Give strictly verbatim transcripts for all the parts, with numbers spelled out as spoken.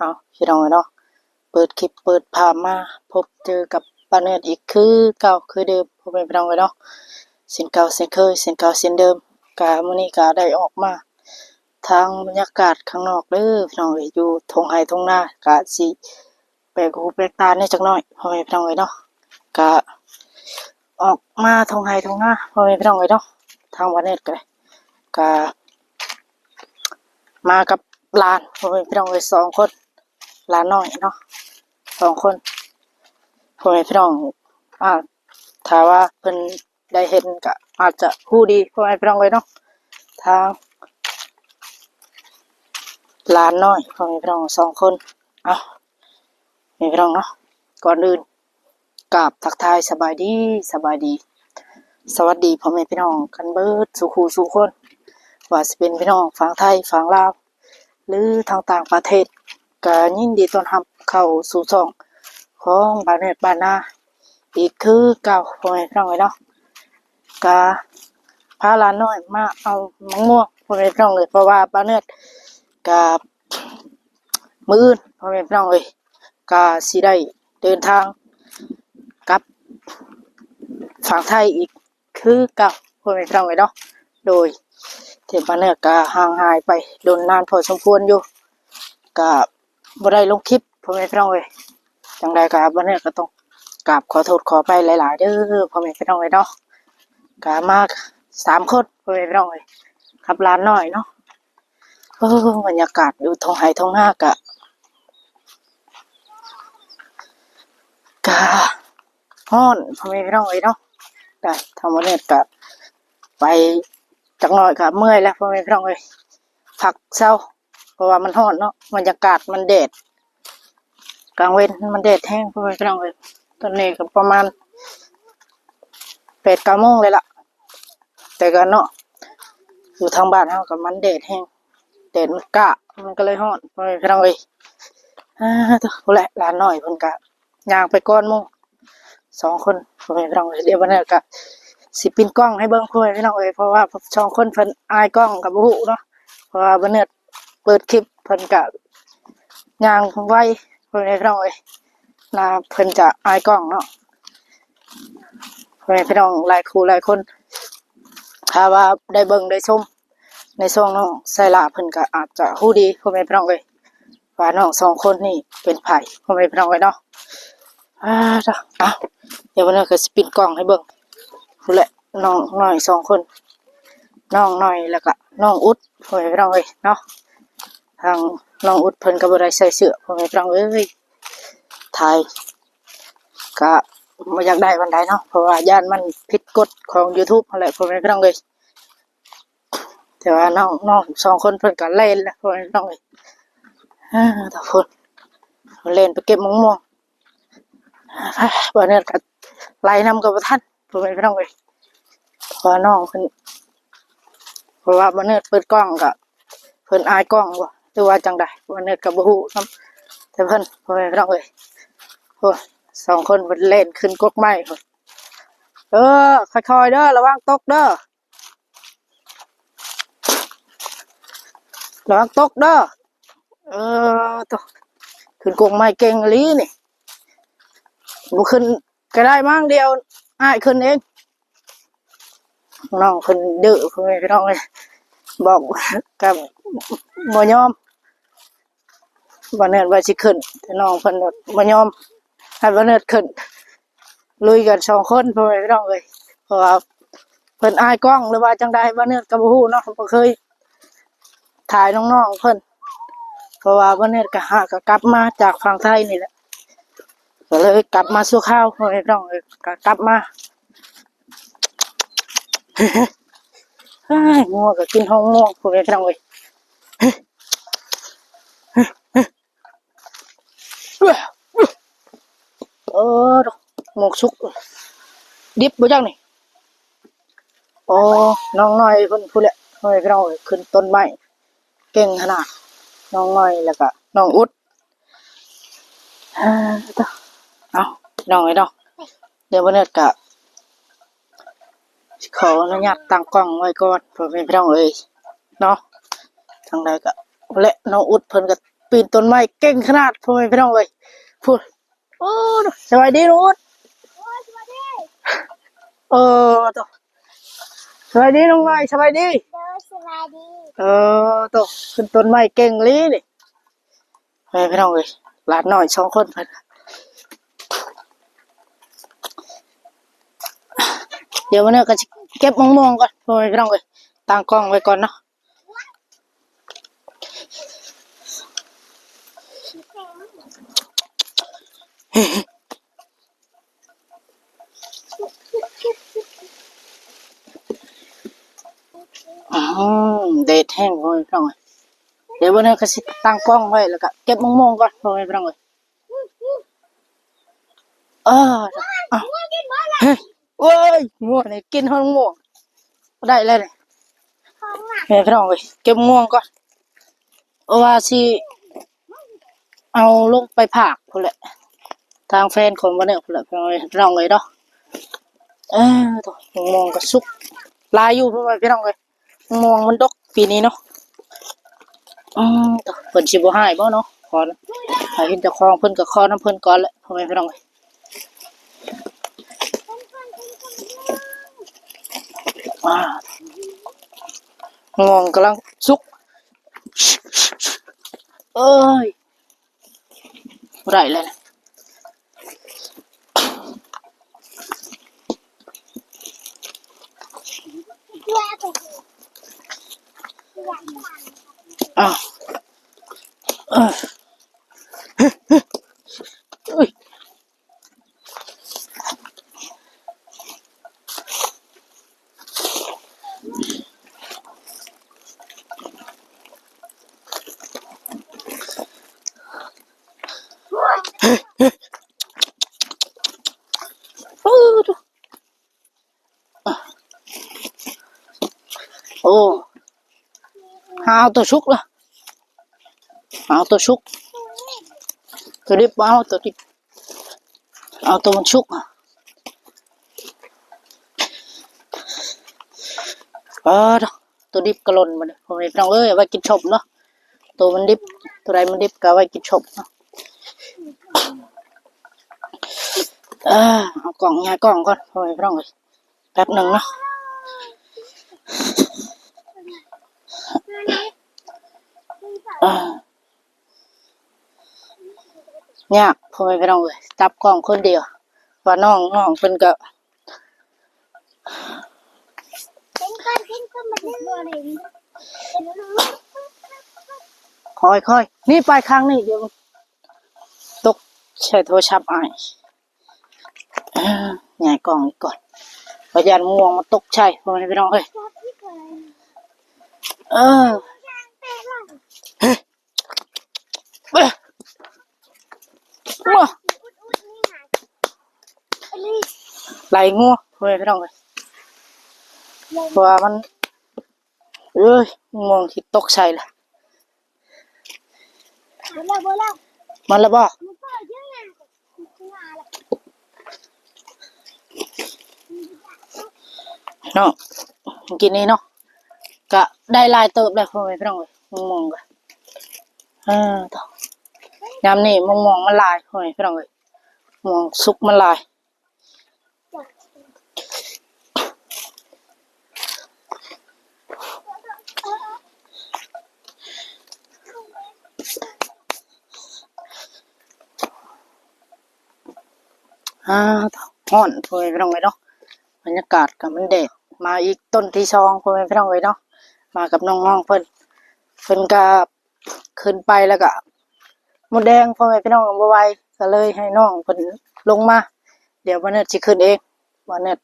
เนาะพี่น้องเนาะ เปิดคลิปเปิดภาพมาพบเจอกับป้าเนิร์ดอีกคือเก่าคือเดิม พ่อแม่พี่น้องเนาะ เช่นเก่าเช่นเคย เช่นเก่าเช่นเดิม กะมื้อนี้กะได้ออกมาทางบรรยากาศข้างนอกเด้อพี่น้องเอ้ย อยู่ท่งไฮ่ท่งนากะสิแปลกหูแปลกตาแหน่จักหน่อย พ่อแม่พี่น้องเอ้ยเนาะ กะออกมาท่งไฮ่ท่งนา พ่อแม่พี่น้องเอ้ยเนาะ ทางป้าเนิร์ดกะได้ กะมากับหลาน พ่อแม่พี่น้องเอ้ย สองคน หลานน้อยเนาะ สองคน พ่อแม่พี่น้อง อ่า ถ้าว่าเพิ่นได้เห็นกะอาจจะฮู้ดี พ่อแม่พี่น้องเอ้ยเนาะ ทางหลานน้อย พ่อแม่พี่น้องสองคน เอ้า แม่พี่น้องเนาะ ก่อนอื่น กราบทักทายสบายดี สบายดี สวัสดีพ่อแม่พี่น้องกันเบิดสู่คู่สู่คน ว่าสิเป็นพี่น้องฝั่งไทย ฝั่งลาว หรือทางต่างประเทศ กะยินดีต้อนรับเข้าสู่ช่องของบ่าวเนิร์ดบ้านนา อีกคือเก่า พ่อแม่พี่น้องเอ้ยเนาะ กะพาหลานน้อยมาเอามะม่วง พ่อแม่พี่น้องเอ้ย เพราะว่าบ่าวเนิร์ดกะมื้ออื่น พ่อแม่พี่น้องเอ้ย กะสิได้เดินทางกลับฝั่งไทยอีกคือเก่า พ่อแม่พี่น้องเอ้ยเนาะ โดยที่บ่าวเนิร์ดกะห่างหายไปโดนนานพอสมควรอยู่ กะบ่ได้ลงคลิป พ่อแม่พี่น้องเอ้ย จังใดกะบ่าวเนิร์ดกะต้องกราบขอโทษขออภัยหลายๆเด้อ พ่อแม่พี่น้องเอ้ยเนาะ กะมาสามคน พ่อแม่พี่น้องเอ้ย กับหลานน้อยเนาะ โอ้ บรรยากาศอยู่ท่งไฮ่ท่งนากะ กะฮ้อน พ่อแม่พี่น้องเอ้ยเนาะ ได้ ทางบ่าวเนิร์ดกะไปจักหน่อยกะเมื่อยแล้ว พ่อแม่พี่น้องเอ้ย พักเซา เพราะว่ามันฮ้อนเนาะ บรรยากาศมันแดด กลางเว็นมันแดดแฮง พ่อแม่พี่น้องเอ้ย ตอนนี้กะประมาณแปดเก้าโมงเลยล่ะ แต่กะเนาะ อยู่ทางบ้านเฮากะมันแดดแฮง แดดมันกะ มันกะเลยฮ้อน พ่อแม่พี่น้องเอ้ย อ่า โถ่ พู้นแหละ หลานน้อยเพิ่นกะย่างไปก่อนหมู่สองคน พ่อแม่พี่น้องเอ้ย เดี๋ยวบ่าวเนิร์ดกะสิปิดกล้องให้เบิ่ง พ่อแม่พี่น้องเอ้ย เพราะว่าสองคนเพิ่นอายกล้องกะบ่ฮู้เนาะ เพราะว่าบ่าวเนิร์ดเปิดคลิปเพิ่นกะย่างไว พ่อแม่พี่น้องเอ้ย นะ เพิ่นจะอายกล้องเนาะ พ่อแม่พี่น้องหลายคู่หลายคน ถ้าว่าได้เบิ่งได้ชมในช่องน้องไซร่า เพิ่นกะอาจจะฮู้ดี พ่อแม่พี่น้องเอ้ย ว่าน้องสองคนนี่เป็นไผ พ่อแม่พี่น้องเอ้ยเนาะ อ่า เอ้า เดี๋ยวบ่าวเนิร์ดกะสิปิดกล้องให้เบิ่ง พู้นแหละ น้องน้อยสองคน น้องน้อยแล้วกะน้องอุด พ่อแม่พี่น้องเอ้ยเนาะ ทางน้องอุดเพิ่นกะบ่ได้ใส่เสื้อ พ่อแม่พี่น้องเอ้ย ถ่ายกะบ่อยากได้ปานใดเนาะ เพราะว่าย้านมันผิดกฎของยูทูบหั้นแหละ พ่อแม่พี่น้องเอ้ย แต่ว่าน้องน้องสองคนเพิ่นกะแล่นแล้ว พ่อแม่พี่น้องเอ้ย อ่า ตะพุ้น แล่นไปเก็บมะม่วง บ่าวเนิร์ดกะไล่นำกะบ่ทัน พ่อแม่พี่น้องเอ้ย เพราะว่าน้องเพิ่น เพราะว่าบ่าวเนิร์ดเปิดกล้องกะ เพิ่นอายกล้องบ่ หรือว่าจังใด บ่าวเนิร์ดกะบ่ฮู้นำ แต่เพิ่น พ่อแม่พี่น้องเอ้ย โอ้ สองคนเพิ่นแล่นขึ้นกกไม้พุ้น เออ ค่อยๆเด้อ ระวังตกเด้อ ระวังตกเด้อ เออ โถ่ ขึ้นกกไม้เก่งอีหลีนี่ บ่ขึ้นกะได้มั้ง เดี๋ยวอ้ายขึ้นเอง น้องเพิ่นดื้อ พ่อแม่พี่น้องเอ้ย บอกกะบ่ยอม บ่าวเนิร์ดว่าสิขึ้น แต่น้องเพิ่นบ่ยอมให้บ่าวเนิร์ดขึ้น ลุยกันสองคน พ่อแม่พี่น้องเอ้ย เพราะว่าเพิ่นอายกล้องหรือว่าจังใด บ่าวเนิร์ดกะบ่ฮู้เนาะ บ่เคยถ่ายน้องๆเพิ่น เพราะว่าบ่าวเนิร์ดกะหากะกลับมาจากฝั่งไทยนี่แหละ กะเลยกลับมาชั่วคราว พ่อแม่พี่น้องเอ้ย กะกลับมา เฮ้ย งัวกะกินฮ้องม่วง พ่อแม่พี่น้องเอ้ย เออ หมวกสุก ดิบบ่จักนี่ โอ้ น้องน้อยเพิ่นพู้นแหละ พ่อแม่พี่น้องเอ้ย ขึ้นต้นไม้ เก่งขนาด น้องน้อยแล้วกะน้องอุด อ่า เอ้า น้องเอ้ยเนาะ เดี๋ยวบ่าวเนิร์ดกะ ขออนุญาตตั้งกล้องไว้ก่อน พ่อแม่พี่น้องเอ้ย เนาะ จังใดกะ และน้องอุดเพิ่นกะ ปีนต้นไม้เก่งขนาด พ่อแม่พี่น้องเอ้ย พูด โอ้ สบายดีน้องอุ๊ด เออ โต สบายดีน้องน้อย สบายดี โดย สบายดี เออ โต ขึ้นต้นไม้เก่งอีหลีนี่ แม่พี่น้องเอ้ย หลานน้อยสองคนเพิ่น เดี๋ยววันนี้ก็สิเก็บมะม่วงก่อน พ่อแม่พี่น้องเอ้ย ตั้งกล้องไว้ก่อนเนาะ อืม แดดแฮง พ่อแม่พี่น้องเอ้ย เดี๋ยววันนี้ก็สิตั้งกล้องไว้ แล้วก็เก็บมะม่วงก่อน พ่อแม่พี่น้องเอ้ย เออ เอ้า เฮ้ย โอ้ย งัวนี่กินฮอดมะม่วง ได้แล้วนี่ พ่อแม่พี่น้องเอ้ย เก็บมะม่วงก่อน เพราะว่าสิเอาลงไปฝากพู้นแหละ ทางแฟนของบ่าวแนวพู้นแหละ พี่น้องเอ้ย พี่น้องเอ้ยเนาะ เออ โต มะม่วงก็สุก หลายอยู่ พ่อแม่พี่น้องเอ้ย มะม่วงมันดกปีนี้เนาะ อืม โต เพิ่นสิบ่ให้บ่เนาะ ขอ ถ้าเห็นเจ้าของเพิ่นก็ขอนำเพิ่นก่อนแหละ พ่อแม่พี่น้องเอ้ย อ่า มะม่วงกำลังสุก เอ้ย บ่ได้แล้วนะ อ้าว เอ้ย เอ้ย โอ้ โอ้ หาเอาตัวสุกละ หาเอาตัวสุก ตัวดิบบ่เอา ตัวดิบ เอาตัวมันสุกอะ เออ ตัวดิบก็หล่นมาเลย พ่อแม่พี่น้องเอ้ย เอาไว้กินส้มเนาะ ตัวมันดิบ ตัวใดมันดิบก็เอาไว้กินส้มเนาะ เออ เอากล้อง ย้ายกล้องก่อน พ่อแม่พี่น้องเอ้ย แป๊บหนึ่งเนาะ อ่า ยาก พ่อแม่พี่น้องเอ้ย จับกล้องคนเดียว ว่าน้อง น้องเพิ่นก็ ค่อยๆ นี่ไปข้างนี้ เดี๋ยวตกใส่โทรศัพท์อ้าย เออ หงายกล้องอีกก่อน ว่าย่านมะม่วงมันตกใส่ พ่อแม่พี่น้องเอ้ย เออ เฮ้ย เอ้ย ว้า ไหลงัว พ่อแม่พี่น้องเอ้ย เพราะว่ามัน เอ้ย มะม่วงที่ตกใส่ละ มาแล้ว มาแล้ว มาแล้วบ่ มันก็เยอะไง เนาะ กินนี่เนาะ ก็ได้หลายเติบเลย พ่อแม่พี่น้องเอ้ย มะม่วงก็ เออ โต ยามนี้มะม่วงมันหลาย พ่อแม่พี่น้องเอ้ย มะม่วงสุกมันหลาย อ่า ฮ้อน พ่อแม่พี่น้องเอ้ยเนาะ บรรยากาศก็มันแดด มาอีกต้นที่สอง พ่อแม่พี่น้องเอ้ยเนาะ มากับน้องๆเพิ่น เพิ่นก็ขึ้นไปแล้วก็ มดแดง พ่อแม่พี่น้องบ่ไหว ก็เลยให้น้องเพิ่นลงมา เดี๋ยวบ่าวเนิร์ดสิขึ้นเอง บ่าวเนิร์ด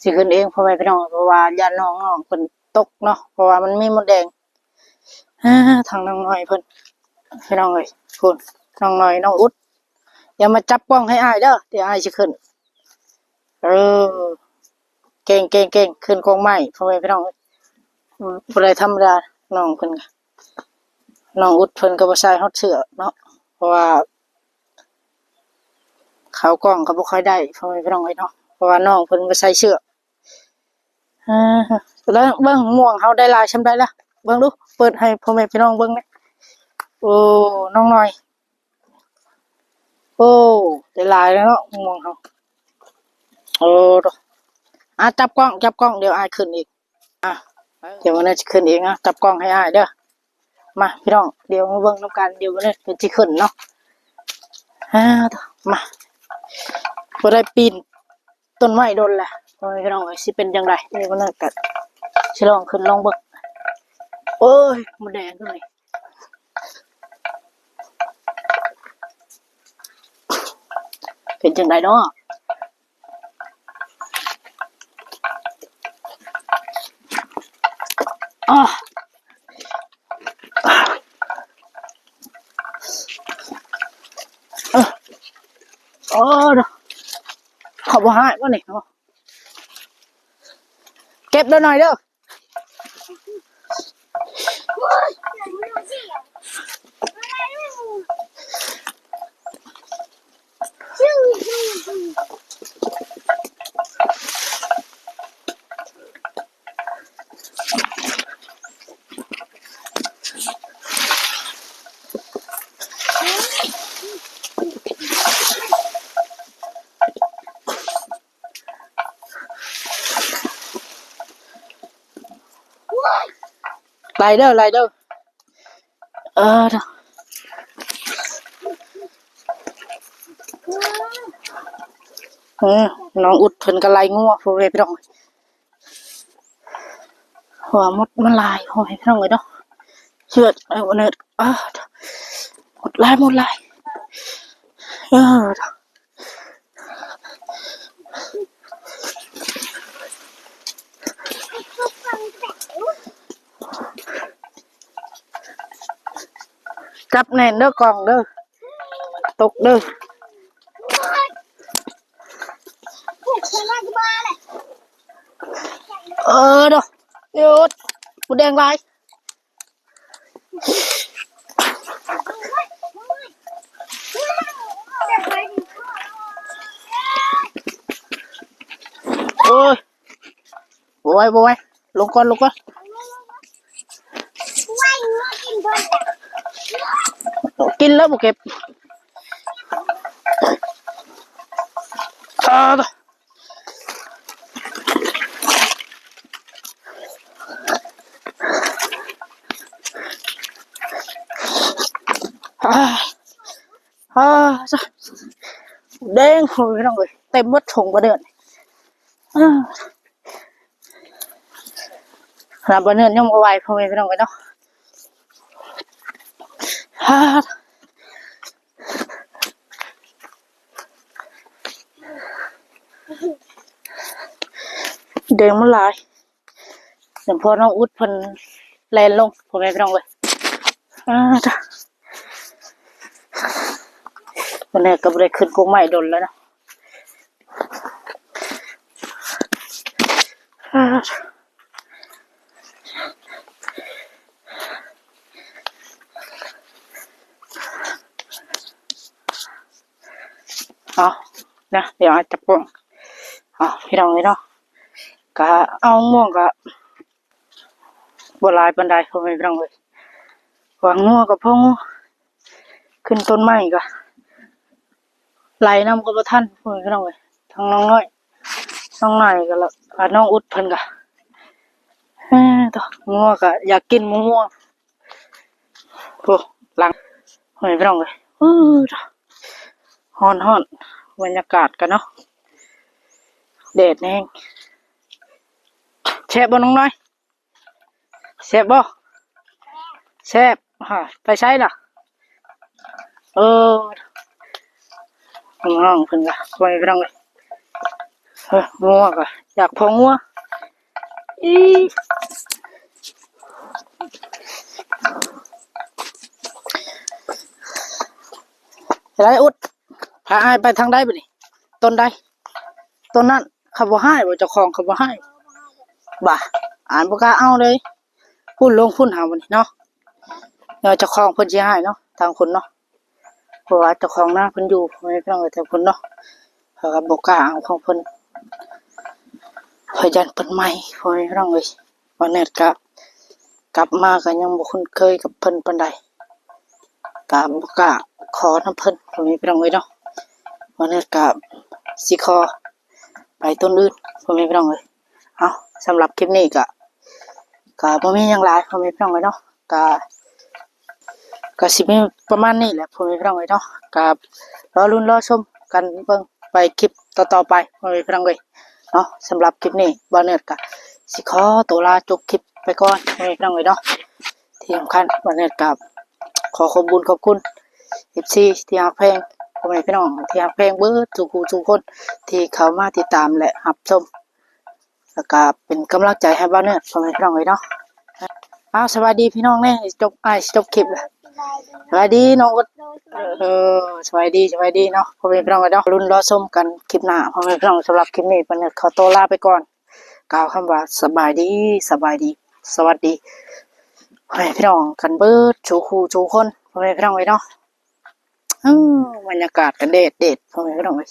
สิขึ้นเอง พ่อแม่พี่น้อง เพราะว่าย่านน้องๆเพิ่นตกเนาะ เพราะว่ามันมีมดแดง อ่า ทางน้องน้อยเพิ่น พี่น้องเอ้ย พู้น น้องน้อย น้องอุ๊ด อย่ามาจับกล้องให้อ้ายเด้อ เดี๋ยวอ้ายสิขึ้น เออ เก่ง เก่ง เก่ง ขึ้นกองไม้ พ่อแม่พี่น้องเอ้ย อืม บ่ได้ธรรมดา น้องเพิ่น น้องอุ๊ดเพิ่นก็บ่ใส่ฮอดเสื้อเนาะ เพราะว่า เขากล้องก็บ่ค่อยได้ พ่อแม่พี่น้องเอ้ยเนาะ เพราะว่าน้องเพิ่นบ่ใส่เสื้อ อ่า แล้วเบิ่งม่วงเฮาได้หลายส่ำใดล่ะ เบิ่งดู เปิดให้พ่อแม่พี่น้องเบิ่งแหน่ โอ้ น้องน้อย โอ้ ได้หลายแล้วเนาะ ม่วงเฮา โอ้ อ่ะ จับกล้อง จับกล้อง เดี๋ยวอ้ายขึ้นอีก อ่ะ เดี๋ยวมันจะขึ้นอีกนะ จับกล้องให้อ้ายเด้อ มา พี่น้อง เดี๋ยวมาเบิ่งนำกัน เดี๋ยวมันจะขึ้นเนาะ อ่า มา บ่ได้ปีนต้นไม้โดนแหละ โอ้ย พี่น้องเอ้ย สิเป็นจั่งใด เดี๋ยวมันก็สิลองขึ้นลองเบิ่ง โอ้ย มดแดงตัวนี้ เป็นจั่งใดเนาะ อ้อ เออ โอ้ เขาบ่ให้บ่นี่ เก็บเด้อน้อยเด้อ ไล่เด้อ ไล่เด้อ เออ เด้อ เออ น้องอุดเพิ่นก็ไล่งัว พ่อแม่พี่น้อง หัวมดมันหลาย พ่อแม่พี่น้องเอ้ยเนาะ เชื่อด เอาอันนั้น อ้า มดหลาย มดหลาย เออ จับแน่นเด้อกล้องเด้อ ตกเด้อ เออเด้อ หยุด มดแดงหลาย โอ้ย บ่ไหว บ่ไหว ลงก่อน ลงก่อน กินแล้วบ่เก็บ อ่า อ่า อ่า ซะ แดง โอ้ย พี่น้องเอ้ย เต็มหมดถุงบ่เดือน อ่า ขนาดบ่เดือนยังบ่ไหว พ่อแม่พี่น้องเอ้ยเนาะ อ่า แดงมันหลาย เดี๋ยวพ่อน้องอุดเพิ่นแล่นลง พ่อแม่พี่น้องเอ้ย อ่า จ้ะ วันนี้ก็บ่ได้ขึ้นกรงไม้โดนแล้วเนาะ อ่า เอานะ เดี๋ยวอาจจะปรุง เอา พี่น้องเอ้ยเนาะ ก็เอาม่วงก็บ่หลายปานใด พ่อแม่พี่น้องเอ้ย หวังงัวก็พองัว ขึ้นต้นไม้ก็ ไล่นำก็บ่ทัน พ่อแม่พี่น้องเอ้ย ทั้งน้องน้อย น้องน้อยก็ละ อ่า น้องอุดเพิ่นก็ เอ้อ ตอ งัวก็อยากกินหมูงัว โอ้ หลัง พ่อแม่พี่น้องเอ้ย อื้อ ฮ้อนๆ บรรยากาศกันเนาะ แดดแฮง แซ่บบ่น้องน้อย แซ่บบ่ แซ่บ ฮะ ไปไสล่ะ เออ น้องเพิ่นก็ พ่อแม่พี่น้องเอ้ย เออ งัวก็อยากพองัว อี อะไรอุด พาอ้ายไปทางใดบัดนี้ ต้นใด ต้นนั้น เขาบ่ให้บ่ เจ้าของเขาบ่ให้ บ่า อ้ายบ่กล้าเอาเลย พุ้นลงพุ้นหาบัดนี้เนาะ เดี๋ยวเจ้าของเพิ่นสิให้เนาะ ทางคุณเนาะ เพราะว่าเจ้าของนาเพิ่นอยู่ พ่อแม่พี่น้องเอ้ย ทางคุณเนาะ เขาก็บ่กล้าเอาของเพิ่น เพราะย้านเพิ่นไหม้ พ่อแม่พี่น้องเอ้ย บางแนดก็กลับมาก็ยังบ่คุ้นเคยกับเพิ่นปานใด กะบ่กล้าขอนำเพิ่น พ่อแม่พี่น้องเอ้ยเนาะ บ่าวเนิร์ดกะสิขอไปต้นอื่น พ่อแม่พี่น้องเอ้ย เอา สำหรับคลิปนี้กะ กะบ่มีหยังหลาย พ่อแม่พี่น้องเอ้ยเนาะ กะ กะสิมีประมาณนี้แหละ พ่อแม่พี่น้องเอ้ยเนาะ กะรอลุ้นรอชมกันเบิ่งไปคลิปต่อๆไป พ่อแม่พี่น้องเอ้ยเนาะ สำหรับคลิปนี้บ่าวเนิร์ดกะสิขอตัวลาจบคลิปไปก่อน พ่อแม่พี่น้องเอ้ยเนาะ ที่สำคัญบ่าวเนิร์ดกะขอขอบบุญขอบคุณ เอฟซี ที่ฮักแพง พ่อแม่พี่น้องที่ฮักแพงเบิดสู่ผู้สู่คน ที่เข้ามาติดตามและรับชม แล้วกะเป็นกำลังใจให้บ่าวเนิร์ด พ่อแม่พี่น้องเอ้ยเนาะ เอา สวัสดีพี่น้องแน่ จบ อ้ายสิจบคลิปแล้ว สวัสดีน้องอุด เออ สวัสดี สวัสดีเนาะ พ่อแม่พี่น้องเอ้ยเนาะ ลุ้นรอชมกันคลิปหน้า พ่อแม่พี่น้อง สำหรับคลิปนี้บ่าวเนิร์ดขอตัวลาไปก่อน กล่าวคำว่าสบายดี สบายดี สวัสดี พ่อแม่พี่น้องกันเบิดสู่ผู้สู่คน พ่อแม่พี่น้องเอ้ยเนาะ เออ บรรยากาศกันแดดแดด พ่อแม่พี่น้องเอ้ย